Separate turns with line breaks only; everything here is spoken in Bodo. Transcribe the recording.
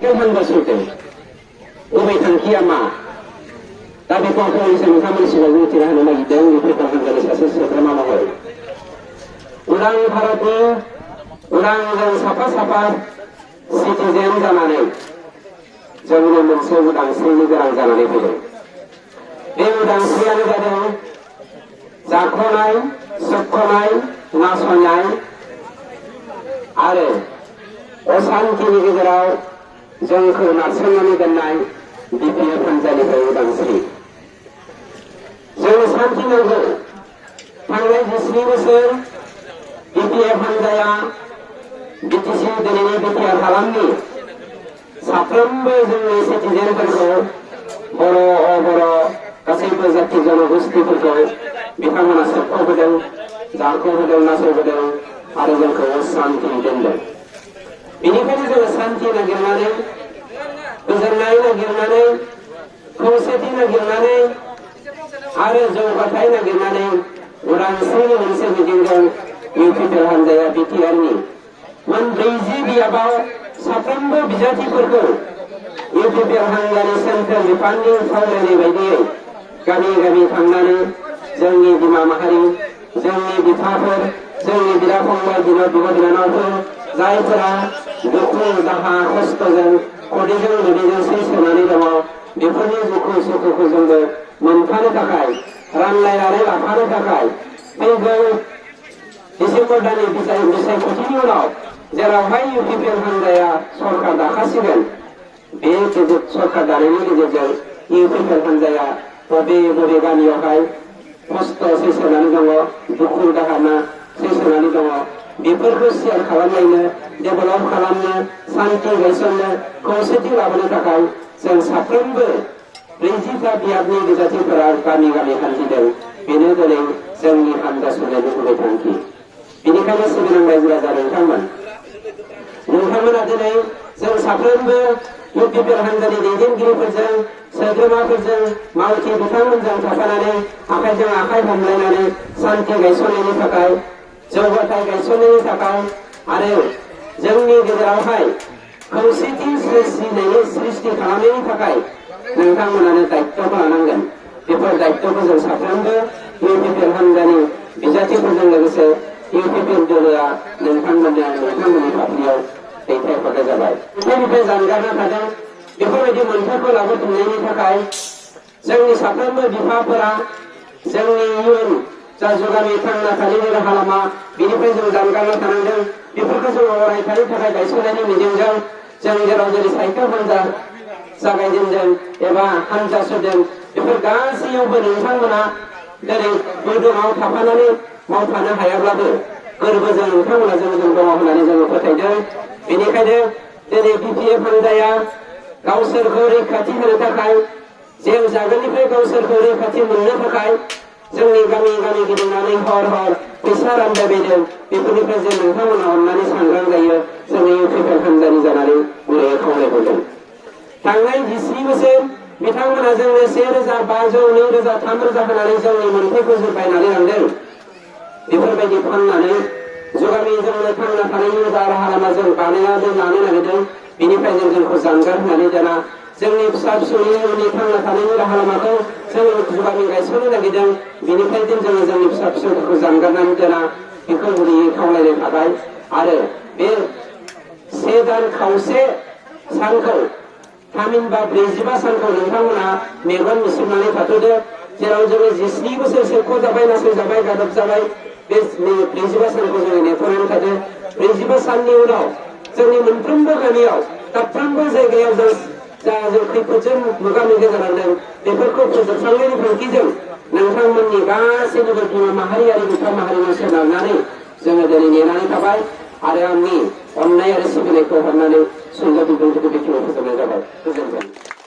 साइकेल हानबा सुरदों अबे थांखिया मा दा बेखौ आं फंनैसो नोंथांमोननि सिगाङाव बुंथिना होनो नागिरदों इउपिपिएल हान्जानि सासे सोद्रोमा महरै उदां भारतनि उदां जों साफा साफा सिटिजेन जानानै जोंनो मोनसे उदांस्रिनि गोनां जानानै फैदों। बे उदांस्रियानो जादों जाख्ल'नाय सोबख'नाय नासयनाय आरो असान्तिनि गेजेराव जोंखौ नारसोमनानै दोननाय बिपिएफ हान्जानिफ्राय उदांस्रि जों सान्ति नांगौ। थांनाय 20 बोसोर बिपिएफ हान्जाया बिटिसि दिनैनि बिटिआर हालामनि साफ्रोमबो जोंनि सिटिजेनफोरखौ बर' अबर' गासैबो जाथि जनगोष्ठीफोरखौ बिथांमोना सोबख'बोदों जाख्ल'बोदों नासयबोदों आरो जोंखौ सान्ति दोनदों। बेनिखायनो जोङो सान्ति नागिरनानै गोजोननाय नागिरनानै खौसेथि नागिरनानै आरो जौगाथाय नागिरनानै उदांस्रिनि मोनसे मिजिंजों इउपिपिएल हान्जाया बिटिआरनि मोन 40 बियाबाव साफ्रोमबो बिजाथिफोरखौ इउपिपिएल हान्जानि सेन्ट्रेल बिफाननि खावलायनाय बायदियै गामि गामि थांनानै जोंनि बिमा माहारि जोंनि बिफाफोर जोंनि बिदा फंबाय बिब' बिनानावफोर जायफोरा दुखु दाहा खस्थ'जों खदैजों गोदैजों सैसोनानै दङ बेफोरनि दुखु सुखुखौ जोंबो मोनफानो थाखाय रानलायनानै लाफानो थाखाय फैगौ डिसेम्बर दाननि बिसायख'थिनि उनाव जेरावहाय इउपिपिएल हान्जाया सरकार दाखासिगोन बे सरकार दानायनि गेजेरजों इउपिपिएल हान्जाया बबे बबे गामियावहाय खस्थ' सैसोनानै दङ दुखु दाहा सैसोनानै दङ बेफोरखौ शेयार खालामलायनो डेभेलप खालामनो सान्ति गायसननो खौसेथि लाबोनो थाखाय जों साफ्रोमबो 40टा बियाबनि बिजाथिफोरा गामि गामि हान्थिदों। बेनो दिनै जोंनि हान्जा सुरनायनि गुबै थांखि। बेनिखायनो सिबिनां रायजो राजा नोंथांमोना दिनै जों साफ्रोमबो इउपिपिएल हान्जानि दैदेनगिरिफोरजों सोद्रोमाफोरजों मावथि बिथांमोनजों थाफानानै आखाइजों आखाइ हमलायनानै सान्ति गायसननायनि थाखाय जौगाथाय गायसननायनि थाखाय आरो जोंनि गेजेरावहाय खौसेथि सृष्टि खालामनायनि थाखाय नोंथांमोनानो दायित्वखौ लानांगोन। बेफोर दायित्वखौ जों साफ्रोमबो इउपिपिएल हान्जानि बिजाथिफोरजों लोगोसे इउपिपिएल दलोआ नोंथांमोननि फाफ्लियाव दैथायहरनाय जाबाय। बेनिफ्राय जानगारना थादों बेफोरबायदि मोन्थायखौ लाबोफिननायनि थाखाय जोंनि साफ्रोमबो बिफाफोरा जोंनि इयुन जा जुगामि थांना थानायनि राहा लामा बेनिफ्राय जों जानगारना थानांदों। बेफोरखौ जों अरायथानि थाखाय गायसननायनि मिजिंजों जों जेराव जेरै साइकेल हान्जा जागायजेनदों एबा हान्जा सुरदों बेफोर गासैयावबो नोंथांमोना दिनै मोदोमाव थाफानानै मावफानो हायाब्लाबो गोरबोजों नोंथांमोना जों दङ होननानै जोङो फोथायदों। बेनिखायनो दिनै बिपिएफ हान्जाया गावसोरखौ रैखाथि होनो थाखाय जेल जागोननिफ्राय गावसोरखौ रैखाथि मोननो थाखाय जोंनि गामि गामि गिदिंनानै हर फैसा रानबायबायदों। बेफोरनिफ्राय जों नोंथांमोना अननानै सांग्रां जायो जोंनि इउपिपिएल हान्जानि जानानै गुरैयै खावलायहरदों। थांनाय 20 बोसोर बिथांमोना जोंनो 1,500 2,000 3,000 होनानै जोंनि मोन्थायखौ जुरबायनानै लांदों। बेफोरबायदि फाननानै जुगामि जोंनो थांना थानायनि राहा लामा जों बानायनानै लानो नागिरदों। बेनिफ्राय जोंखौ जानगार होनानै दोना जोंनि फिसा फिसौनि इयुननि थांना थानायनि राहा लामाखौ जों जुगामि गायसननो नागिरदों। बेनिफ्राय जोङो जोंनि फिसा फिसौफोरखौ जानगारनानै दोना बेखौ गुरैयै खावलायनाय थाबाय। आरो बे 1 दान खावसे सानखौ थामहिनबा 45 सानखौ नोंथांमोना मेगन मिसिबनानै थाथ'दो। जेराव जोङो 17 बोसोर सेबख'जाबाय नासयजाबाय गादबजाबाय बे 45 सानखौ जोङो नेथ'नानै थादो। 45 साननि उनाव जोंनि मोनफ्रोमबो गामियाव दाबफ्रोमबो जायगायाव जों खैफोदजों मोगा मोगि जानांदों बेफोरखौ फोजोबस्रांनायनि थांखिजों नोंथांमोननि गासैनिबो बिमा माहारि आरो बिफा माहारिनि सोनारनानै जोङो दिनै नेनानै थाबाय आरो आंनि अननाय आरो सिबिनायखौ हरनानै सुंद' बिबुंथिखौ बेखिनियाव फोजोबनाय जाबाय। गोजोन्थों।